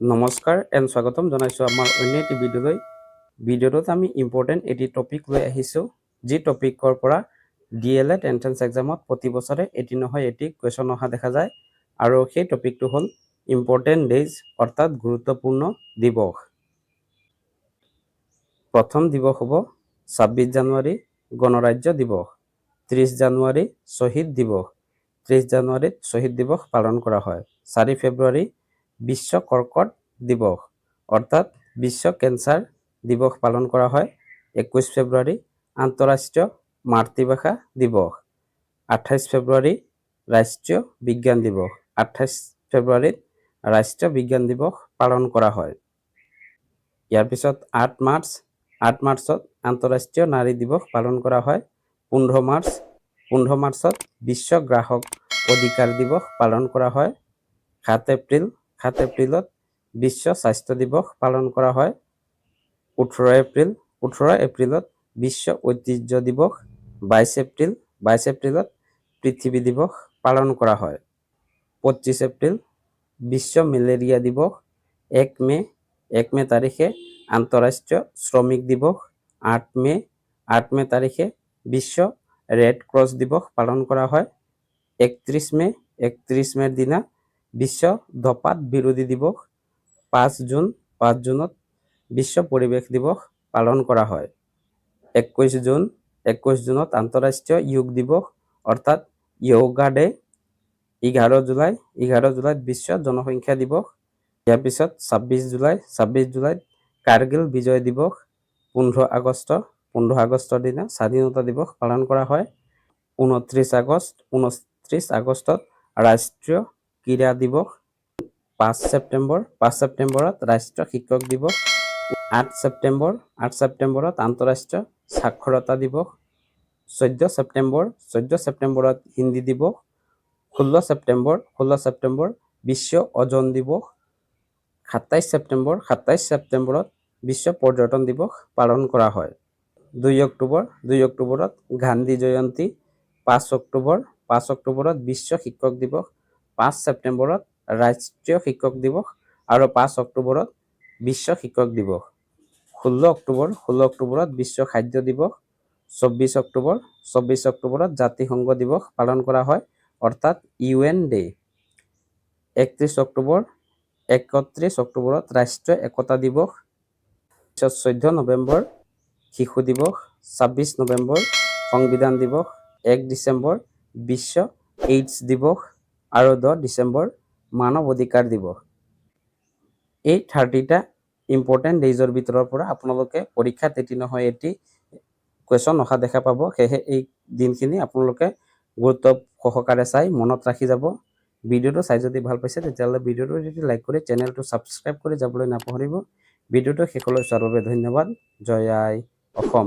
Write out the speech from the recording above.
নমস্কাৰ এণ্ড স্বাগতম জনাইছোঁ আমাৰ অন্য এটি ভিডিঅ'লৈ। ভিডিঅ'টোত আমি ইম্পৰ্টেণ্ট এটি টপিক লৈ আহিছোঁ, যি টপিকৰ পৰা ডি.এল.এড এণ্ট্ৰেঞ্চ এক্সামত প্ৰতি বছৰে এটি নহয় এটি কুৱেশ্যন অহা দেখা যায়। আৰু সেই টপিকটো হ'ল ইম্পৰ্টেণ্ট ডেইজ, অৰ্থাৎ গুৰুত্বপূৰ্ণ দিৱস। প্ৰথম দিৱস হ'ব 26 জানুৱাৰী, গণৰাজ্য দিৱস। 30 জানুৱাৰী, শ্বহীদ দিৱস। 30 জানুৱাৰীত শ্বহীদ দিৱস পালন কৰা হয়। 4 ফেব্ৰুৱাৰী, বিশ্ব কৰ্কট দিৱস, অৰ্থাৎ বিশ্ব কেঞ্চাৰ দিৱস পালন কৰা হয়। 21 ফেব্ৰুৱাৰী, আন্তঃৰাষ্ট্ৰীয় মাতৃভাষা দিৱস। 28 ফেব্ৰুৱাৰী, ৰাষ্ট্ৰীয় বিজ্ঞান দিৱস। 28 ফেব্ৰুৱাৰীত ৰাষ্ট্ৰীয় বিজ্ঞান দিৱস পালন কৰা হয়। ইয়াৰ পিছত 8 মাৰ্চ। 8 মাৰ্চত আন্তঃৰাষ্ট্ৰীয় নাৰী দিৱস পালন কৰা হয়। 15 মাৰ্চ। 15 মাৰ্চত বিশ্ব গ্ৰাহক অধিকাৰ দিৱস পালন কৰা হয়। 7 এপ্ৰিল। 7 এপ্ৰিলত বিশ্ব স্বাস্থ্য দিৱস পালন কৰা হয়। 18 এপ্ৰিল। 18 এপ্ৰিলত বিশ্ব ঐতিহ্য দিৱস। 22 এপ্ৰিল। 22 এপ্ৰিলত পৃথিৱী দিৱস পালন কৰা হয়। 25 এপ্ৰিল, বিশ্ব মেলেৰিয়া দিৱস। 1 মে'। 1 মে' তাৰিখে আন্তঃৰাষ্ট্ৰীয় শ্ৰমিক দিৱস। 8 মে'। 8 মে' তাৰিখে বিশ্ব ৰেড ক্ৰছ দিৱস পালন কৰা হয়। 31 মে'। 31 মে'ৰ দিনা বিশ্ব ধঁপাত বিৰোধী দিৱস। 5 জুন। 5 জুনত বিশ্ব পৰিৱেশ দিৱস পালন কৰা হয়। 21 জুন। 21 জুনত আন্তঃৰাষ্ট্ৰীয় যোগ দিৱস, অৰ্থাৎ য়োগা ডে। 11 জুলাই। 11 জুলাইত বিশ্ব জনসংখ্যা দিৱস। ইয়াৰ পিছত 26 জুলাই। 26 জুলাইত কাৰ্গিল বিজয় দিৱস। 15 আগষ্ট। 15 আগষ্টৰ দিনা স্বাধীনতা দিৱস পালন কৰা হয়। 29 আগষ্ট। 29 আগষ্টত ৰাষ্ট্ৰীয় ক্ৰীড়া দিৱস। 5 ছেপ্টেম্বৰ। 5 ছেপ্টেম্বৰত ৰাষ্ট্ৰীয় শিক্ষক দিৱস। 8 ছেপ্টেম্বৰ। 8 ছেপ্টেম্বৰত আন্তঃৰাষ্ট্ৰীয় সাক্ষৰতা দিৱস। 14 ছেপ্টেম্বৰ। 14 ছেপ্টেম্বৰত হিন্দী দিৱস। 16 ছেপ্টেম্বৰ। 16 ছেপ্টেম্বৰ, বিশ্ব অ'জন দিৱস। 27 ছেপ্টেম্বৰ। 27 ছেপ্টেম্বৰত বিশ্ব পৰ্যটন দিৱস পালন কৰা হয়। 2 অক্টোবৰ। 2 অক্টোবৰত গান্ধী জয়ন্তী। 5 অক্টোবৰ। 5 অক্টোবৰত বিশ্ব শিক্ষক দিৱস। 5 ছেপ্টেম্বৰত ৰাষ্ট্ৰীয় শিক্ষক দিৱস আৰু 5 অক্টোবৰত বিশ্ব শিক্ষক দিৱস। 16 অক্টোবৰ। 16 অক্টোবৰত বিশ্ব খাদ্য দিৱস। 24 অক্টোবৰ। 24 অক্টোবৰত জাতিসংঘ দিৱস পালন কৰা হয়, অৰ্থাৎ ইউ.এন ডে। 31 অক্টোবৰ। 31 অক্টোবৰত ৰাষ্ট্ৰীয় একতা দিৱস। পিছত 14 নৱেম্বৰ, শিশু দিৱস। 26 নৱেম্বৰ, সংবিধান দিৱস। 1 ডিচেম্বৰ, বিশ্ব এইডছ দিৱস আৰু 10 ডিচেম্বৰ, মানৱ অধিকাৰ দিৱস। এই 30টা ইম্পৰ্টেণ্ট ডেইজৰ ভিতৰৰ পৰা আপোনালোকে পৰীক্ষাত এটি নহয় এটি কুৱেশ্যন অহা দেখা পাব। সেয়েহে এই দিনখিনি আপোনালোকে গুৰুত্ব সহকাৰে চাই মনত ৰাখি যাব। ভিডিঅ'টো চাই যদি ভাল পাইছে, তেতিয়াহ'লে ভিডিঅ'টো যদি লাইক কৰি চেনেলটো ছাবস্ক্ৰাইব কৰি যাবলৈ নাপাহৰিব। ভিডিঅ'টো শেষলৈ চোৱাৰ বাবে ধন্যবাদ। জয় আই অসম।